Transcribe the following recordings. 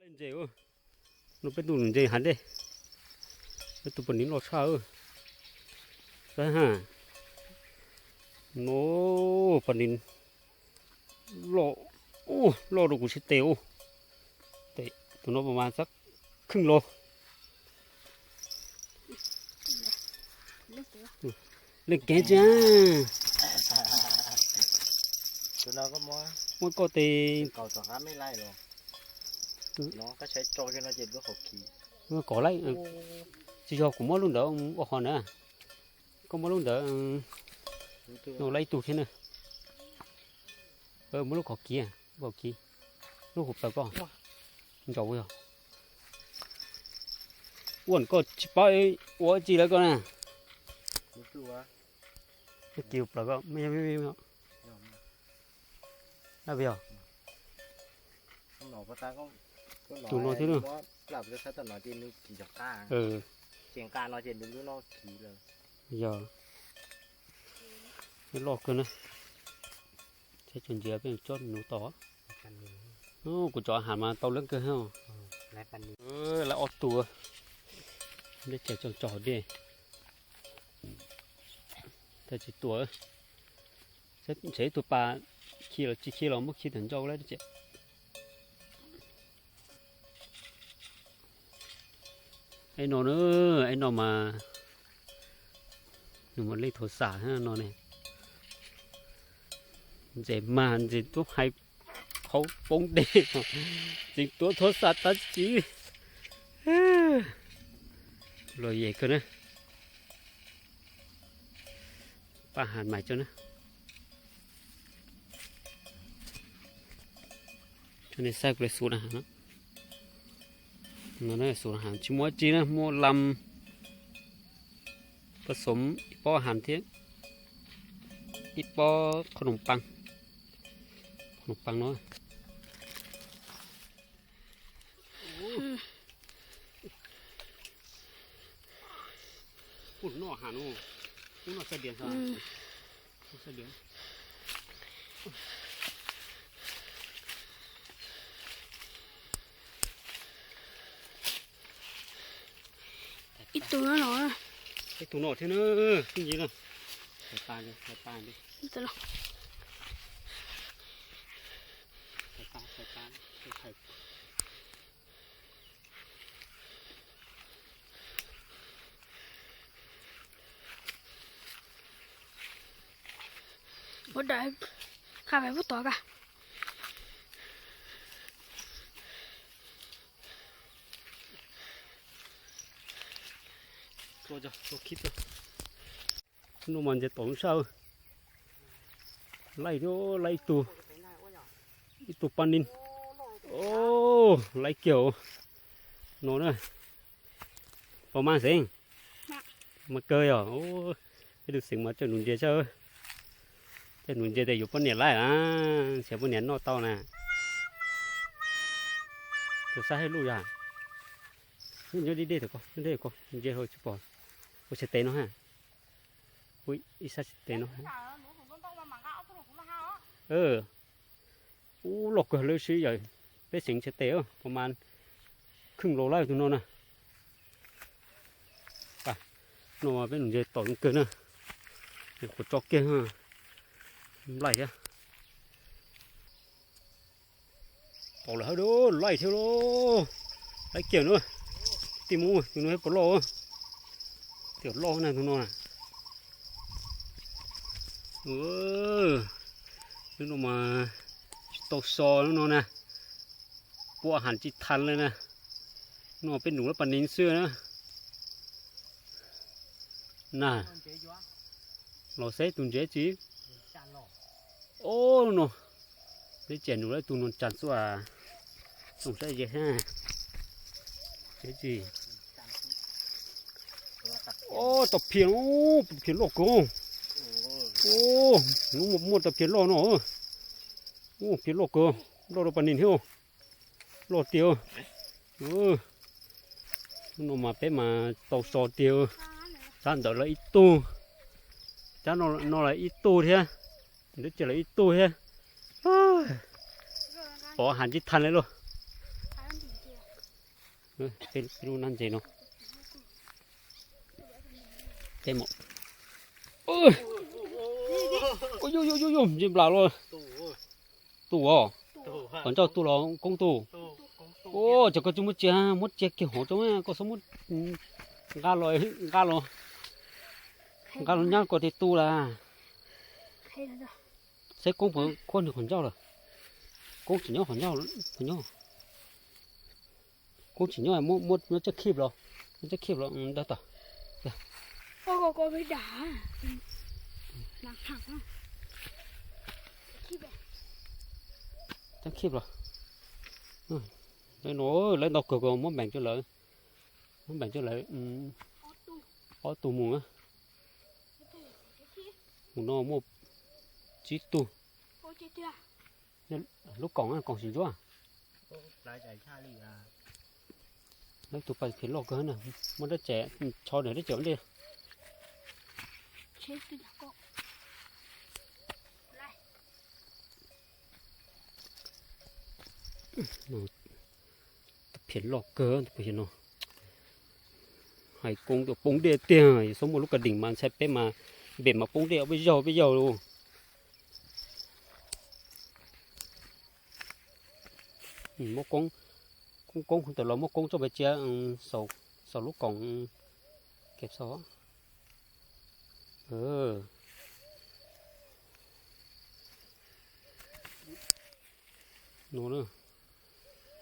Ntses, no peb tus ntses hav dej, peb tus pas nis loj tshaj. Saib ha, no pas nis loj, loj rau kuv siab tes ua. Tus no mas txog kheej los. Leej kev tsis muab koj tes kov laij, tsis yog kuv muab lub ntawd ua qhov na, koj muab lub ntawd no laij ib tug thiab na. Muab lub qhov kiv, lub qhov kiv, lub hauv plawv koj ntsaum yog. Ua koj tsis paub ua tsi lawm koj na. Kiv hauv plawv koj, tus no thiab na. Yog, loj kawg na. Txhob tso ntsia peb cob nuv tau. Kuv tso has mas tau lawv kawg. Lawv ob tug, neb tso tso hauv dej, tsis tua. Ntshe ib tug pas khi los tsis khi los muab khi tawm ncauj lawm. Ib no na, ib no mas nws mas leej thov xam no ne. Ntses mas ntses tuab hais qhauv poob dej, ntses tuab thov xam tab sis los yem kawg na. Pab has mais tso na. Tso nej saib kuv lawv xuv na has no. No xuv has tsis muaj tsi na, muaj lam, pab xom ib pob has thiab ib pob qhob noom pab, qhob noom pab no. Ub, noj has no, ub, noj xab diav xwb. Ib tug no, ib tug no thiab na, tib ntsis no. Ua daim, qha pem pub tod ka. Hnub no mas ntses tom lub sab, laij, laij ib tug, ib tug pab nin, laij kiag no na. Puas mas xeev? Mas kawg yog, peb tus xeev mas coj nuv ntses tso, coj nuv ntses tes yuav poj niam laij na, nrhiav poj niam noj tau na. Tus sab hais lus yog, nyob deb deb tom ko, nyob deb ko ntses ho tsis pom, ua tsis tes no ha, ua ib sab tsis tes no. Ub, loj kawg lawm sib yawm, peb xeev tsis tes, puas mas kheej los lawm tus no na. No peb nuv ntses tom zoo kawg na, qhuav tso kiag, nplaim thiab. Tom lawm hab, laij thiab lauj, laij kiag na. Tij Hmoob, tus no puas loj, tiam loj na tus no na. Lub no mas tsis tau so lub no na, pua has tsis tau lawm na. No peb nuv lub pas nev xwb na. Na, los saib tus ntses tsi. Ob, no peb tseem nuv lawm tus no tsa xwb, zoo saib ze thiab. Tsi, ob, tau phiaj, phiaj loj kawg. Ub, muaj tau phiaj loj no. Ub, phiaj loj kawg, loj rau pas nev thiab. Loj tiag. No mas peb mas tau so tiag. Sab ntawd lawv ib tug, sab no lawv ib tug thiab, ntawd ces lawv ib tug thiab. Pov has tsis tau li lauj. Peb lub nab ntses no. Peb mus. Yus yus yus yus ntsis nplam los. Tu os. Qhov ncauj tu los koob tu. Cov koj tsis muab cia, muab cia kiag hauv tso, koj txhob muab nqa los, nqa los, nqa los nyab koj tes tu lawm. Saib koob puas khuab nws qhov ncauj lawm. Koob tsis nyob qhov ncauj, puas nyob? Koob tsis nyob, muab, muab coj khib los, muab coj khib los dag tod. Coj khib los. Lawv no, lawv ntau kawg, muab npeem rau lawv, muab npeem rau lawv ob tug mus na. Mus no muaj tsib tug. Lub koom, koom tsis ntsuab. Lawv tus pas phiaj loj kawg na, muab dab tsi, tsho dab tsi ua ntej. Tus phiaj loj kawg tus pas no. Hais koob tuaj poob dej tiag, yus xub muaj lub kas dees mas ntshai peb mas, npem mas poob dej peb yaug peb yaug lauj. Muab koob, koob koob tawm los muab koob tso pes tsiav saum lub koom kev xaus. No,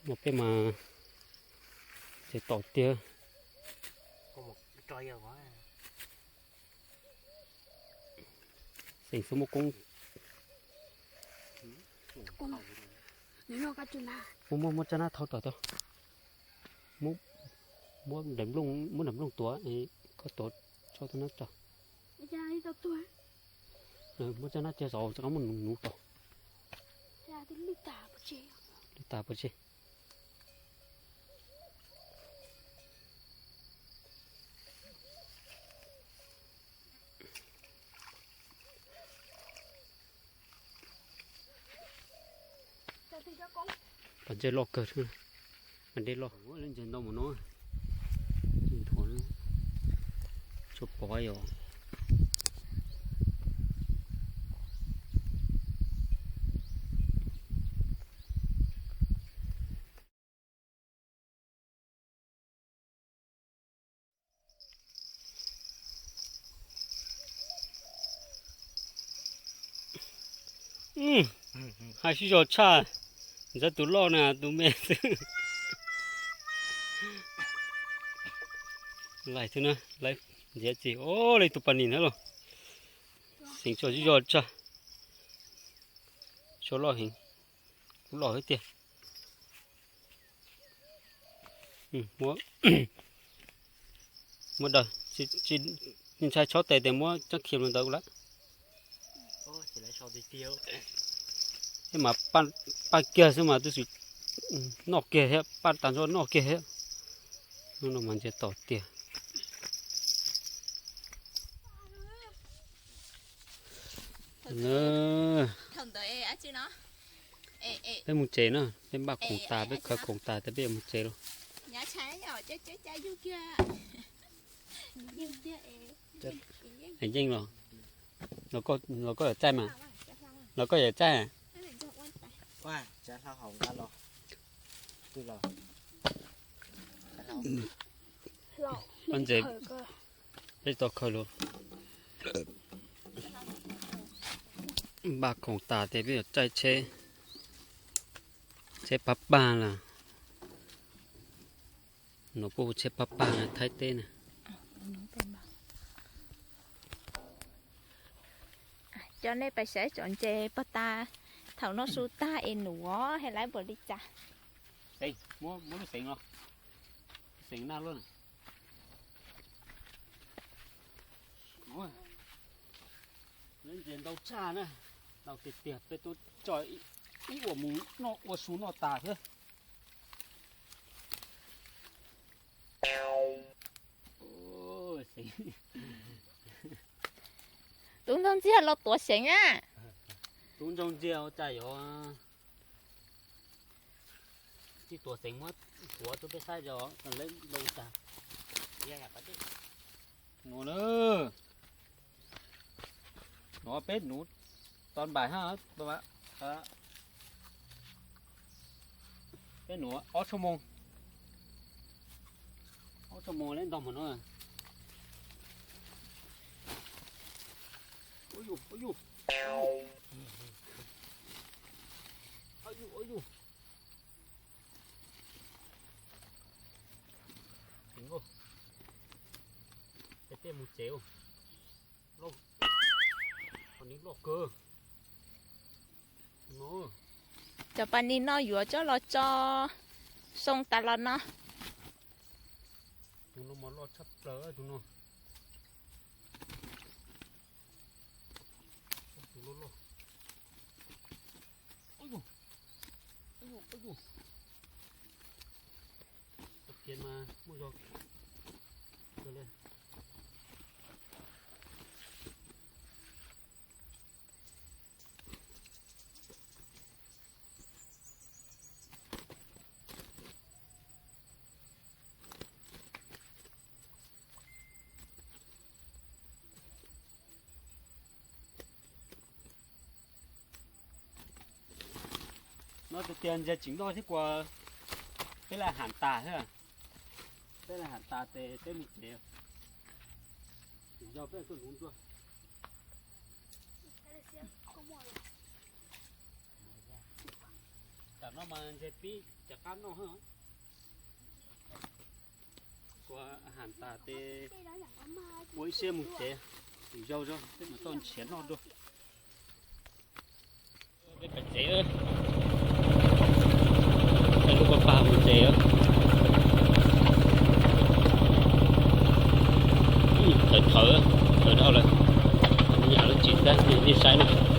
no peb mas ces tom tiag. Xeem xub muab koob. Muab, muab, muab tsab nab thau tom tod. Muab, muab daim nplooj, muab daim nplooj tuav, koj tuav tso tau nab tso. Muab tsab nab cia saud rov qab muab nuv nuv tom. Lwj tas pov tseg. Pas ntses loj kawg, pas dej loj, ntses ntau mus no, nthuav, tsuas pov yom. Hais sib zog tshaj, ntxawv tus loj na tus me xwb. Lais xwb na, lais ntxiv txiv, o, lais tus pas nim na los. Xeem tso sib zog tshaj. Tsho loj heev, kuv loj hwv tiag. Muab daws, ntshai tshob tes tias muab cov khiav los ntawd lawm. Mas paj kiag xwb mas twb tsis noj kiag thiab, paj tag nrho noj kiag thiab. Hnub no mas ntsia tom tiag. Peb mus tsev na, peb npaj khoom tas, peb khawv khoom tas tas peb yuav mus tsev lauj. Yeej los, los koj yuav txaij mas, los koj yuav txaij. Ntses, peb tau khawv lauj. Npaj khoom tas tes peb yuav txaij tsheb, tsheb pab pag lawm. No puab hu tsheb pab pag na, Thaib teb na. Coj nej pais saib tsoom ntses pog tas thaum noj su tag es nuav he laiv npaum li cas. Muab lub xeev los, xeev naj lub. Lub ntses ntau tshaj na, ntau tiag tiag, peb tub tso ib uas mus noj ua su noj tas thiab. Tub ntsoog ntxiag los tuav xeev na. Tub ntsoog ntxiag ua cas yuav Tsis tuav xeev muab tuav rau peb saib zoo, lawv loo tag. Nuv na, nuv peb nuv tau npaim hab, peb nuv ob xuab moos, ob xuab moos lawm ntog mus no. Ub yus, ub yus, ub yus, ub yus. Heev, peb mus tsev. Loj, qhov no loj kawg no. Cov pas nis no yuav coj los tso xoo tas los no. Tus no mas loj tshaj plaws tus no. Tus loj loj. Ub yus, ub yus, ub yus. Tau kiav mas muaj zog kawg li. No tus tiag ntsia tseem loj thiab kuas peb lam ham tas thiab. Peb lam ham tas tes peb mus tsev. Tseem yog peb tuaj nuv nruas. Tam no mas ntshe pib rov qab noj thiab. Kuas ham tas tes ua ib siab mus tsev. Tseem yog zog peb mam tau nrhiav noj dua. Peb pais tsev, peb lub paj pag mus tsev. Thawv thawv, thawv dhau lawm. Yam lub tsis tag nej saib na.